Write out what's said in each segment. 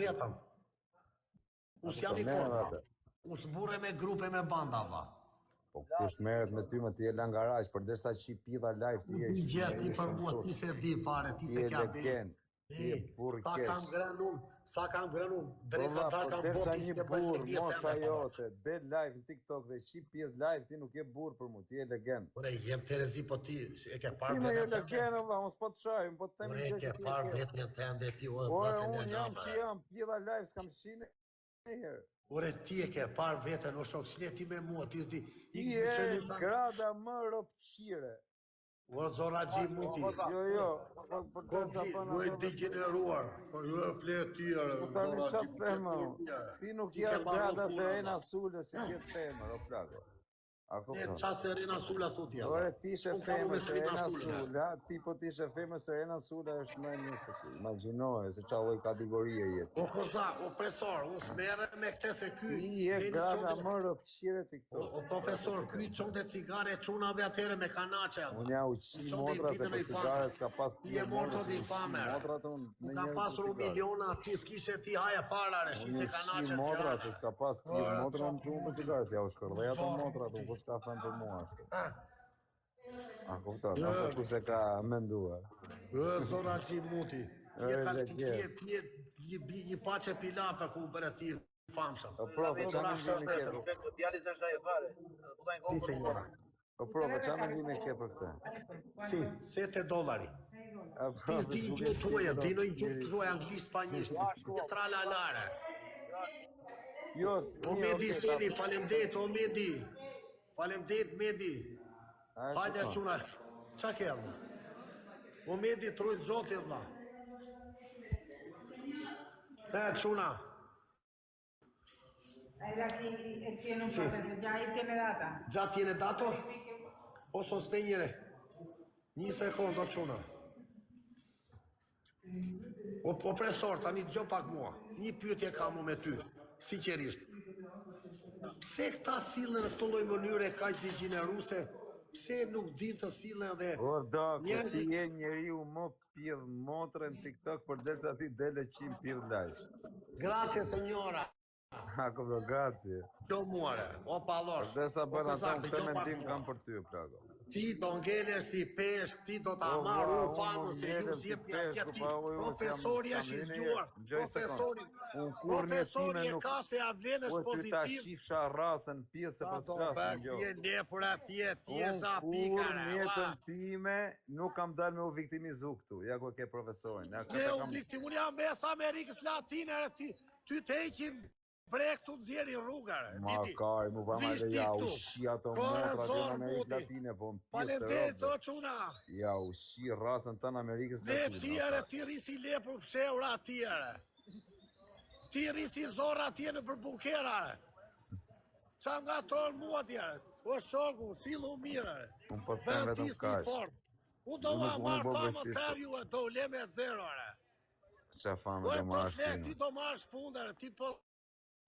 vetëm. Unë s'jam i fortë. Unë s'mburrem me grupe me banda vlla. Po kush merret me ty më ti je langaraq, përderisa qi pidha live ti je. Gjë ti për mua ti s'e di fare, ti s'e ke be. Ti je burr kesh. Sa kam ngrënë unë, sa kam ngrënë unë, dreka po ta kam bërë ti një burr mosha jote, del live në TikTok dhe qi pidh live ti nuk je burr për mua, ti je legen. Ore jem terezi po ti e ke parë veten. Ti je legen valla, unë s'po të shaj, unë po të them një gjë që ti. E ke parë veten tënde ti o vlla se ne. Unë jam si jam, pidha live s'kam qenë Njëherë. Ore ti e ke parë veten o shok, s'le ti me mua, ti s'di. Ti je grada më ropqire. O zorraxhi muti. Jo, jo, po po të ta bën. Ju e degeneruar, po ju e flet ti ore. Po tani ça të them, ti nuk je as grada Serena Sulës si të jetë femër, o plako. A kupton? E ça Serena Sula thotë ja. Ore ti ishe femër Serena Sula, ti po ti ishe femër Serena Sula është më e mirë se ti. Imagjinoje se ça lloj kategorie je. O koza, o profesor, unë s'merrem me këtë se ky Ti je grada më ropqire TikTok. O, o profesor, ky i çonte cigare çunave atëherë me kanaçe. Unë ja u qi motra se për cigare s'ka pas pije motra si motrat unë në Ka pasur miliona, ti s'kishe ti haje fare, shise kanaçe. Unë motra se s'ka pas pije motra unë çunë për cigare, ja u shkërdhej ato motrat, unë kush ka thënë për mua ashtu. A kupton, ose kush e ka menduar. Ë, zorraxhi muti. Ti e ka ti je ti je një një paçe pilafa ku u bëre ti famshëm. Po pro, po çfarë mendimi ke? Po djali s'është ai fare. Po ta ngopë. Po pro, po çfarë mendimi ke për këtë? Si, sette dollari. Ti s'di një gjuhë tuaja, di në një gjuhë tuaja anglisht, spanjisht, një tralalare. Jo, o Medi Seli, faleminderit, o Medi. Faleminderit Medi. Hajde çuna. Ça ke vlla? O Medi t'rujt zoti vlla. E çuna. Aquí tiene un papel, ya ahí tiene data. Già tiene dato? Posso spegnere? Një sekondë, o çuna. O, o profesor, tani dëgjo pak mua. Një pyetje kam unë me ty, sinqerisht. Pse këta sillen në këtë lloj mënyre kaq degjeneruese? Pse nuk din të sillen dhe O dok, njerëzit... ti je njeriu më pidh motrën në TikTok përderisa ti del e qin pidh live. Grazie signora. Ha, kupto, grazie. Kjo muare, o pallosh. Përderisa bën ato, këtë mendim kam për ty, plako. Ti do ngelesh si peshk, ti do ta marr unë famën se ju s'jepni asgjë ti. Profesori është i zgjuar. Profesori, profesori e ka se ia vlen është pozitiv. Ta shifsha rracën pjesë po të flas jo. Ti je lepur atje, ti je sa pika. Unë në jetën time nuk kam dalë me u viktimizu këtu. Ja ku e ke profesorin. Ja këtë kam. Unë jam mes Amerikës Latine ti. Ty të heqin brekët të nxjerrin rruga. Ma kari, mu pa marrë ja u shi ato po, motra të në Amerikë Latine, po më Faleminderit o çuna. Ja u shi rracën tënë Amerikës Latine. Ne ti ere ti rri si lepur fshehur atje ere. Ti rri si zorra atje nëpër bunkera ere. Ça më ngatërron mua ti ere. O shoku, sillu mirë ere. Unë po të them vetëm kaq. Unë do ma marr famën tërë ju e do le me zero ere. Ça fame do marrësh ti? Ti do marrësh fund, ti po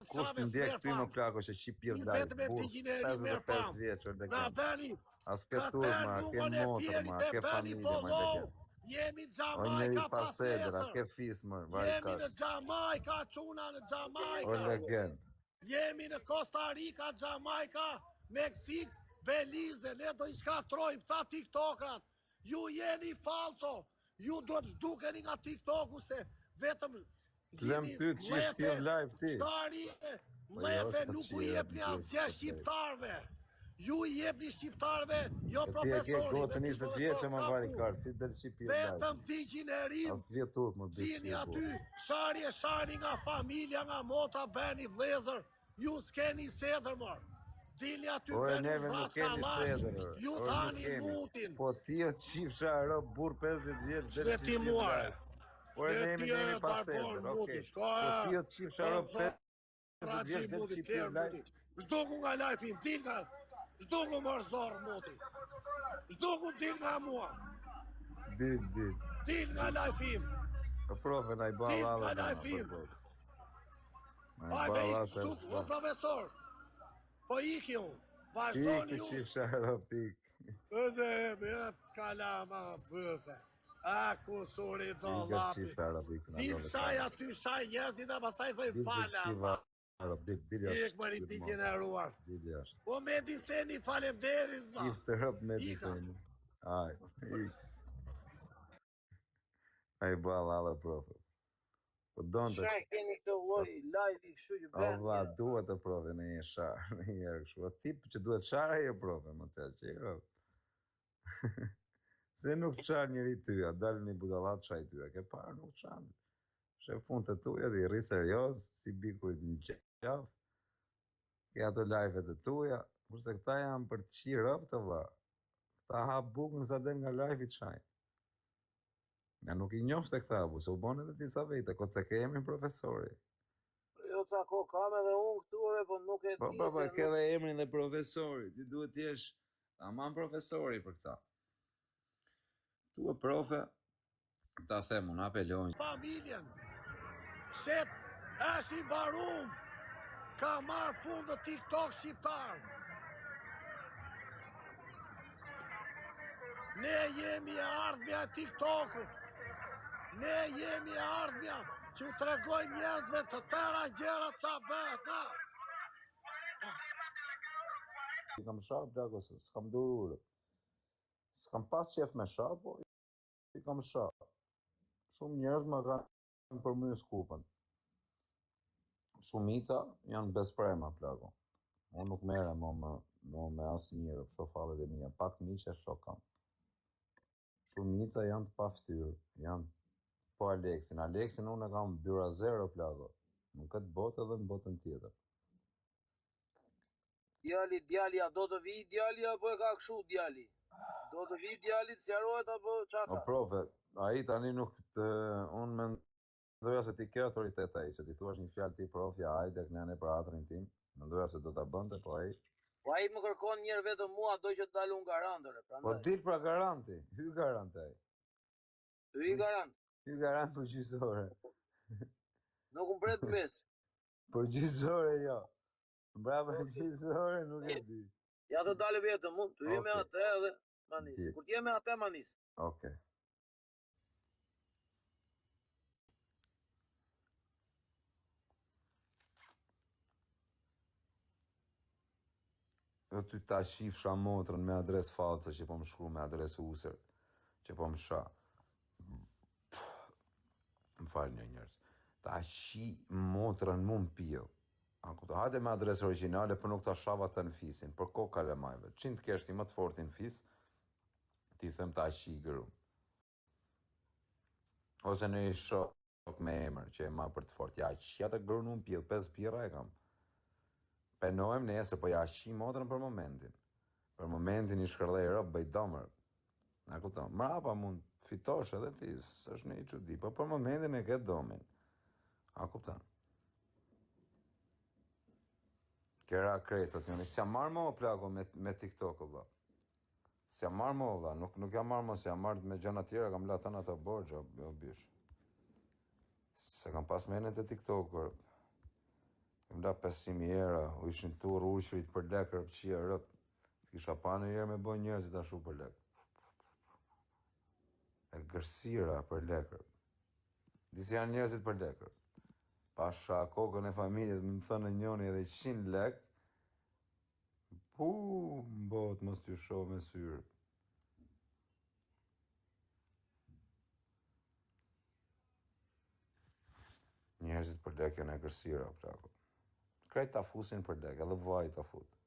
Kush të ndjek ty më plako që qi pidh live, burr, 55 vjeç, o legen. Na bëni, A s'ke turp, ma, ke motër, ma, ke familje, ma, legen. Jemi në Xhamajka pa sedër, a ke fis, mër, vaj Jemi në Xhamajka, çuna në Xhamajka. O legen. Jemi në Costa Rica, Xhamajka, Meksik, Belize, ne do i shkatërrojmë këta tiktokrat. Ju jeni falso, Ju duhet zhdukeni nga TikToku se vetëm Lëm ty të qish pidh live ti. Shtari, Po jo, mlefe nuk u jepni asgjë shqiptarëve. Ju i jepni shqiptarëve, jo Po ti e ke profesori. gocën 20 vjeçe më vari kar, si del qi pidh live. Vetëm degjenerim. A s'vjen turp më bëj Jeni aty, shari e shari nga familja, nga motra, bëni vllezër. Ju s'keni sedër mor. Dilni aty Ore bëni neve nuk kemi sedër. Ju ore, tani nuk kemi. mutin. Po ti o qifsha ro burr 50 vjeç del ti muare. Ore ne jemi ne jemi pa sedër, okej. Po ti o qifsha ro 50 vjeç del qi pidh live. Zhduku nga live-i, dil nga. Zhduku mor zorr muti. Zhduku dil nga mua. Dil, dil. Dil nga live-i. Po profe na i bën Dil llalla. nga live-i. Hajde ik, zhduku o profesor. Po iki unë. Vazhdoni ju. Ik qifsha ro pik. Edhe me jep kalama bëfe. A kusuri do llapi. Dil shaj aty shaj njerëzit dhe pastaj thoj fala. Dil, dil jashtë. Ik më ripitjen e ruar. Dil jashtë. Po me diseni faleminderit vlla. Ik të rëp me diseni. Aj. Ik. Ai bë alla profe. Po donte. Çfarë keni këtë lloj live kështu që bën? O vlla, duhet të profe në një shar, në një herë kështu. Po tip që duhet shar ajo profe, më thënë që jo. Pse nuk të shan njeri ty, a dalë një budalla të shaj ty, a ke parë nuk të shan. Sheh punët e tuja dhe i rri serioz, si bikujt në qafë, ke ato live-et e tuja, kurse këta janë për të qirë rëpë të vlla. Këta ha bukën sa del nga live-i të shajnë. Ja nuk i njofte këta, bu, se u bone edhe disa vite, kot se ke emrin profesori. Jo ca kohë kam edhe unë këtu ore, po nuk e po, di Po, po, se ke edhe emrin dhe profesori, ti duhet të jesh tamam profesori për këta. Tu e profe, ta them unë apeloj. Familjen. Set është i mbarum. Ka marrë fund në TikTok shqiptar. Ne jemi e ardhmja e TikTokut. Ne jemi e ardhmja që u tregojmë njerëzve të tëra gjërat ça bëhet, na. I kam sha, plako, se s'kam durur. S'kam pas qef me sha, po i kam sha. Shumë njerëz më kanë përmys kupën. Shumica janë besprema, plako. Unë nuk merrem mo me, mo me asnjë, po shoh fallet e mia, pak miq e shok kam. Shumica janë të paftyrë, janë po Aleksin. Aleksin unë e kam byra zero, plako. Në këtë botë edhe në botën tjetër. Djali, djali, a do të vi djali apo e ka kështu djali? Do të vi djali të sqarohet apo ça O ka? profe, ai tani nuk të unë mendoja se ti ke autoritet ai, që ti thuash një fjalë ti profja, hajde kënane për hatrin tim. Mendoja se do ta bënte, po ai. Po ai më kërkon një herë vetëm mua, do që të dal unë garant, ore, Po prandaj. dil pra garanti, hy garant ai. Hy garant. Hy garant për gjysore. Nuk më pret mes. Për gjysore jo. Mbrapa gjysore nuk e di. Ja të dalë vetëm unë, të hy me Okej. atë edhe ma nis. Di. Kur të jem me atë ma nis. Okej. Jo ty ta shifsha motrën me adresë false që po më shkru me adresë usër, që po më sha. Më falni njerëz. Ta qi motrën mu më pjell. A kupton? Hajde me adresë origjinale, për nuk ta shava të në fisin, për kokë kalamajve. Çin të kesh ti më të fortin fis, ti them ta qi gru. Ose në i shok me emër që e ma për të fort. Ja qi atë grun unë pjell, 5 birra e kam. Penohem nesër, po ja qi motrën për momentin. Për momentin i shkërdhej rob, bëj domër. A kupton? Mrapa mund fitosh edhe ti, s'është një çudi, po për momentin e ke domin. A kupton? Kera krejt, të njëri, s'jam marrë mo o plako me, me TikTok, o vlla. S'jam marrë mo, o vlla, nuk, nuk jam marrë mo, se jam marrë me gjëna tjera, kam la tënë ato borxhe, o, o bish. Se kam pas menen të TikTok, or. Kam la 500.000 euro, u ishin turr ujqërit për lek, rëp qia, rëp. S'kisha pa në herë me bë njerëzit ashtu për lek. E gërsira për lek. Disi janë njerëzit për lek. Pasha kokën e familjes, më thënë njoni edhe 100 lek. Pu, në botë mos t'ju shoh me syrë. Njerëzit për lek janë egërsira, plako. Krejt ta fusin për lek, edhe vllai ta fut.